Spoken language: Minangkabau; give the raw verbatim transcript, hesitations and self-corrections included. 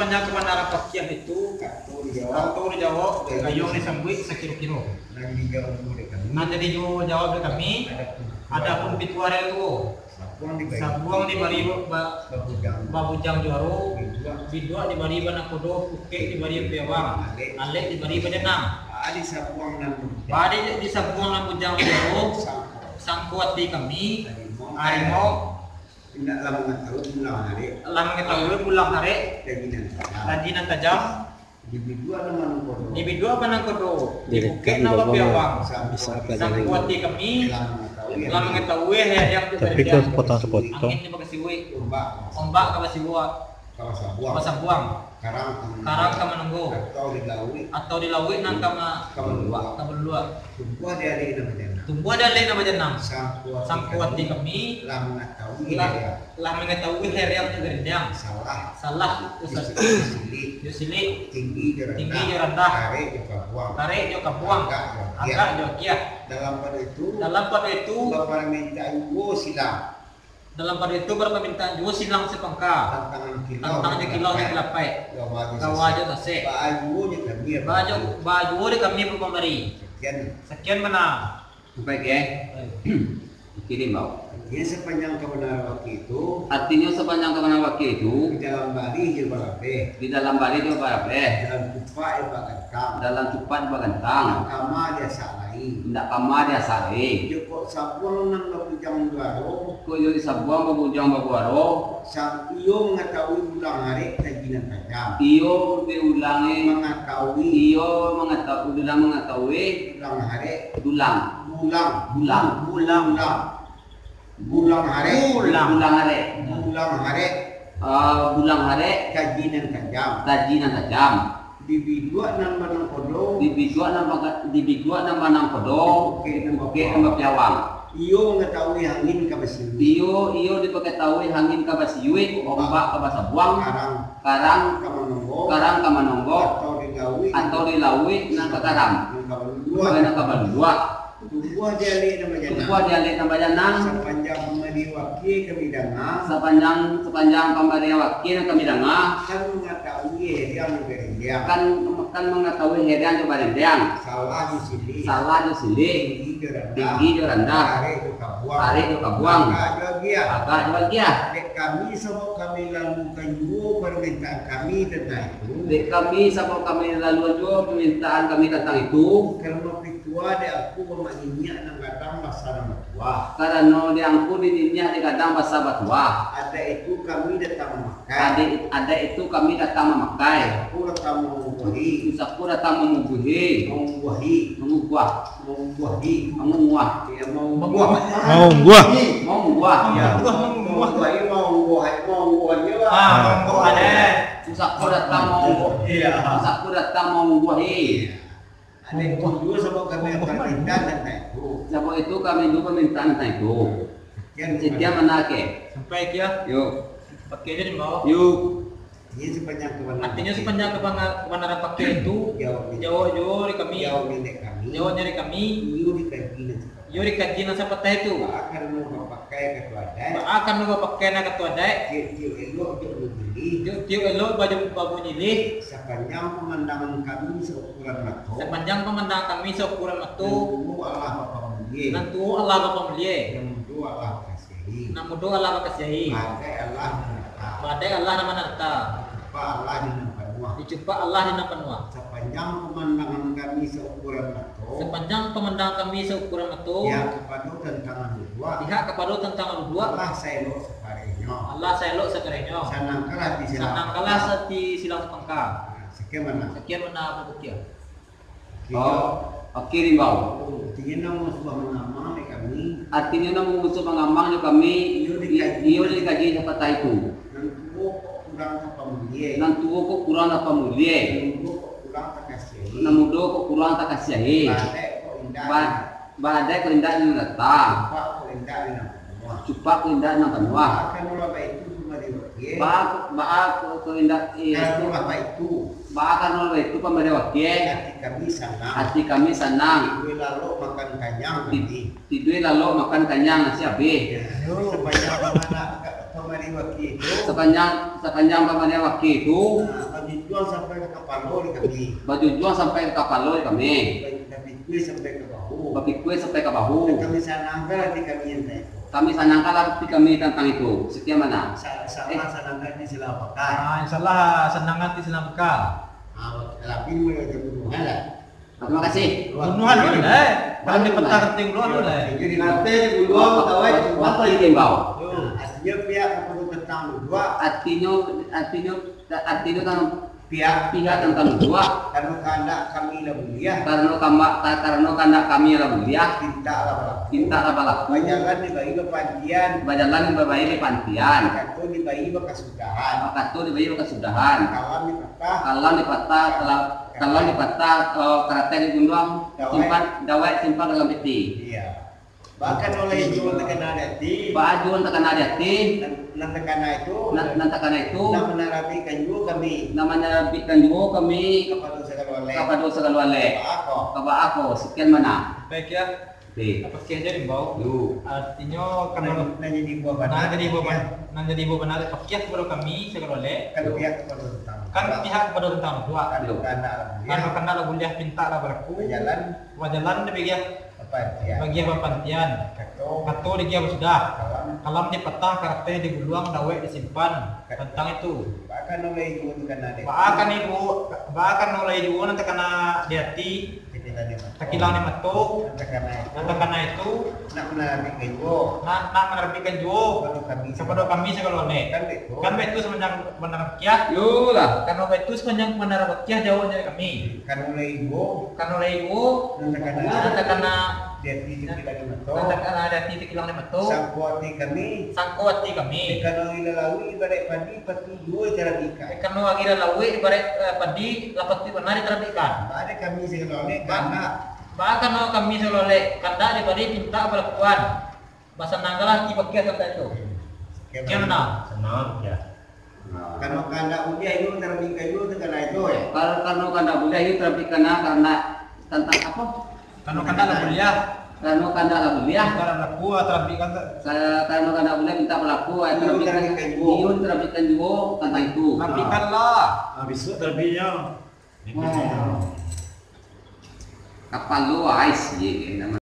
Sapanjang kabanaran pakiah itu, kato dijawab, kato dijawab, gayuang disambuik sakiro-kiro. Nan dijawab dek kami, nan jadi jawab dek kami, adapun pituah dari tuo, sabuang dibari, sabuang dibari ba-, ba-, babujang, babujang juaro, biduak, biduak dibari banangkodo, pukek dibari piawang, alek, alek dibari bajanang. Baa disabuang nan bujang, baa di-, disabuang nan bujang juaro, sangko, sangko ati kami, harimau, harimau, indak lah mangatahui bulang harek. Lah mangatahui bulang harek. Taji nan tajam. Taji nan tajam. Di biduak nan manangkodo. Di biduak manangkodo. Di bukek nan bapiawang. Sangko ati kami. Lah mangatahui. Lah mangatahui harek tu. Tapi kan sepotong-sepotong. Angin ni bakasiwik. Ombak. Ombak ka basiwak. Ka basabuang. Ka basabuang. Karang ka manunggu. Karang ka manunggu. Atau di lauik. Atau di lauik nan ka ma-, ka baluluak. Ka baluluak. Tumbuah di alek nan bajanang. Tumbuah di alek nan bajanang. Sangko ati kami. Sangko ati kami. Lah mangatahui, lah, hariang. Lah mangatahui hariang tu garindiang. Salah. Salah. Usah. Yo silik. Yo silik. Tinggi jo randah. Tinggi jo randah. Karek jo kabuang. Karek jo kabuang. Agak jo agiah. Agak jo agiah. Dalam pado itu. Dalam pado itu. Baparamintaan juo silang. Dalam pado itu, baparamintaan juo silang sapangka. Tantangan kilau, tantangan jo kilau nan dilapaik. Gawa jo tasek. Gawa jo tasek. Baa juo dek kami, baa juo, baa juo dek kami bapambari. Sakian. Sakian bana. Sampai ke? Baik. Oke, diimbau. Artinyo, sapanjang kabanaran pakiah itu. Artinyo, sapanjang kabanaran pakiah itu. Di dalam barih jo barabeh. Di dalam barih jo barabeh. Dalam cupak jo bagantang. Dalam cupak jo bagantang. Indak kama diasak lai. Indak kama diasak lai. Jikok sabuang nan babujang juaro. Kok iyo disabuang babujang babuaro. Sang iyo mangatahui bulang harek taji nan tajam. Iyo bi ulang e. Mangatahui. Iyo mangatahui, bilang mangatahui. Bulang harek. Bulang. Bulang. Bulang. Bulang. Bulang harek. Bulang. Bulang harek. Bulang harek. Ah, bulang harek. Taji nan tajam. Taji nan tajam. Di biduak nan banangkodo. Di biduak nan baga-, di biduak nan banangkodo. Di bukek nan bapiawang. Iyo mangatahui angin ka basiwik. Iyo, iyo dipakatahui angin ka basiwik, ombak ka basabuang, karang, karang ka manonggo, karang ka manonggo, atau di lauik, atau di lauik nan ka karam, nan ka baluluak. Nan ka baluluak. Tumbuah di alek nan bajanang. Tumbuah di alek nan bajanang. Sapanjang pambari pakiah kami danga. Sapanjang, sapanjang pambari pakiah nan kami danga. Kan mangatahui hariang jo barandiang. Kan, kan mangatahui hariang jo barandiang. Salah jo silik. Salah jo silik. Tinggi jo randah. Tinggi jo randah. Karek jo kabuang. Karek jo kabuang. Agak jo agiah. Agak jo agiah. Dek kami, sabab kami lalukan juo parmintaan kami tantang itu. Dek kami, sabab kami lalukan juo parmintaan kami tantang itu. Karano pituah dek angku mamak niniak nan gadang basa nan batuah. Karano dek angku niniak nan gadang basa batuah. Adaik itu kami datang mamakai. Adaik, adaik itu kami datang mamakai. Usaku datang mamubuahi. Usaku datang mamubuahi. Mamubuahi. Mamubuah. Mamubuahi. Mamubuah. Iyo, mamubuah. Mamubuah. Mamubuah. Iyo. Mamubuahi, mamubuahi, mamubuahi lah. Ah, mamubuahi. Usaku datang mamubuahi. Iyo. Usaku datang mamubuahi. Adaik itu juo sabab kami parmintaan tantang itu. Sabab itu kami juo parmintaan tantang itu. Sakian. Sakian bana ke? Sampai ke? Yo. Pakiah jo diimbau. Yo. Iyo sapanjang kabanaran. Artinyo, sapanjang kabana-, kabanaran pakiah itu, jawab juo dek kami. Jawab juo dek kami. Jawab juo dek kami. Iyo dikaji nan sapatah. Iyo dikaji nan sapatah itu. Baa karano bapakai kato adaik. Baa karano bapakai nan kato adaik. Tiok-tiok elok jo babunyi lih. Tiok-tiok elok baju babunyi lih. Sapanjang pamandangan kami saukuran mato. Sapanjang pamandangan kami saukuran mato. Nan tuo Allah bapamulie. Nan tuo Allah bapamulie. Nan mudo Allah bakasiahi. Nan mudo Allah bakasiahi. Badaik Allah nan manata. Badaik Allah nan manata. Cupak Allah di nan panuah. Dicupak Allah di nan panuah. Sapanjang pamandangan kami saukuran mato. Sapanjang pamandangan kami saukuran mato. Pihak kapado tantangan duduak. Pihak kapado tantangan duduak. Allah saelok sakarehnyo. Allah saelok sakarehnyo. Sanangkanlah ati silang. Sanangkanlah ati silang sapangka. Nah, sakian bana. Sakian bana Abu Bukia. Oh, oke, diimbau. Artinyo, nan mangasuah mangamang dek kami. Artinyo, nan mangasuah mangamang dek kami. Iyo dikaji. Iyo dikaji sapatah itu. Nan tuo kok kurang tapamulie. Nan tuo kok kurang tapamulie. Nan mudo kok kurang takasiahi. Nan mudo kok kurang takasiahi. Badaik kok indak. Ba-, badaik kok indak di nan data. Cupak kok indak di nan panuah. Cupak kok indak di nan panuah. Baa karano lah baitu pambari pakiah. Ba-, baa kok, kok indak, eh, karano lah baitu. Baa karano lah baitu pambari pakiah. Ati kami sanang. Ati kami sanang. Tidua lalok makan kanyang. Ti-, kami. Tidua lalok makan kanyang, nasi abih. Yo. Sapanjang pambari pakiah itu. Sapanjang, sapanjang pambari pakiah itu. Nah, Juang sampai ka kapalo di kami. Bajujuang sampai ka kapalo di kami. Bapikua sampai ka bahu. Bapikua sampai ka bahu. Kami sanangkan hati kami nan itu. Kami sanangkan hati kami tantang itu. Sekian bana. Sa-, salah Eh. sanangkan hati silang pakak. Ah, salah sanangkan hati silang pakak. Ah, tapi mulai dari bunuhan lah. Terima kasih. Bunuhan dulu lah, eh. Bunuhan. Bunuhan dulu lah. Jadi, nanti di bunuhan, tahu, eh, Wakil diimbau. Yo. Artinyo pihak kapado tantang duduak. Artinyo, artinyo, artinyo tantang Pihak. Pihak tantang duduak. Karano kandak kami lah buliah. Karano kama-, ka-, karano kandak kami lah buliah. Pintak lah balaku. Pintak lah balaku. Bajalan dibai bapantian. Bajalan dibai bapantian. Kato dibai bakasudahan. Kato dibai bakasudahan. Kalam dipatah. Kalam dipatah, kala-, kalam dipatah, eh, karateh digunduang. Dawek. Simpan, dawek simpan dalam peti. Iya. Baa kano lai juo takana di ati. Baa juo takana di ati. Nan, nan takana itu. Nan, nan takana itu. Nan manarabikkan juo kami. Nan manarabikkan juo kami. Kapado sagalo alek. Kapado sagalo alek. Ka baa ko. Ka baa ko. Sekian bana. Baik, ya. Oke. Apo kecek diimbau? Yo. Artinyo, nan, kano nan jadi buah bana, nan jadi buah ban-, nan jadi buah bana, pakiah kapado kami sagalo alek. Kan pihak kapado tantang duduak. Kan pihak kapado tantang duduak. Yo. Karano kandak lah buliah. Karano kandak lah buliah, pintak lah balaku. Bajalan. Bajalan dibagiah. Bapantian. Bagiah bapantian. Kato. Kato diagiah basudah. Kalam. Kalam dipatah, karateh diguluang, dawek disimpan. Kato. Tantang itu. Baa kano lai juo takana di ati. Baa kano juo, baa kano lai juo nan takana di ati. Takilang di mato. Takilang di mato. Nan takana itu. Nan takana itu. Nak manarabikkan juo. Nak, nak manarabikkan juo. Kapado kami. Kapado kami sagalo alek. Kan baitu. Kan baitu sapanjang manara pakiah. Yo lah. Karano baitu sapanjang manara pakiah jauah dari kami. Kano lai juo. Kano lai juo. Nan takana. Nan takana. Di ati takilang di mato. Nan takana di ati takilang di mato. Sangko ati kami. Sangko ati kami. Karano agi lah lauik ibaraik padi, padi juo tarabikkan. Karano agi lah lauik ibaraik, eh, padi, lah patuik bana ditarabikkan. Baa kano kami sagalo alek kandak. Baa kano kami sagalo alek kandak dibari pintak balakuan. Basanangkanlah ati pakiah tantang itu. Sekian. Sekian bana. Sanang, ya. Karano kandak buliah juo tarabikkan juo takana itu, eh. Kar-, karano kandak buliah juo tarabikkan, karano tantang apo? Karano kandak lah buliah. Karano kandak lah buliah. Karano kandak balaku, ah, tarabikkan tu. Sa-, karano kandak buliah pintak balaku, ah, tarabikkan. Iyo, tarabikkan juo. Iyo, tarabikkan juo tantang itu. Tarabikkanlah. Ah, bisuak tarabiknyo. Wah. Kapalo, ai, sia, nama.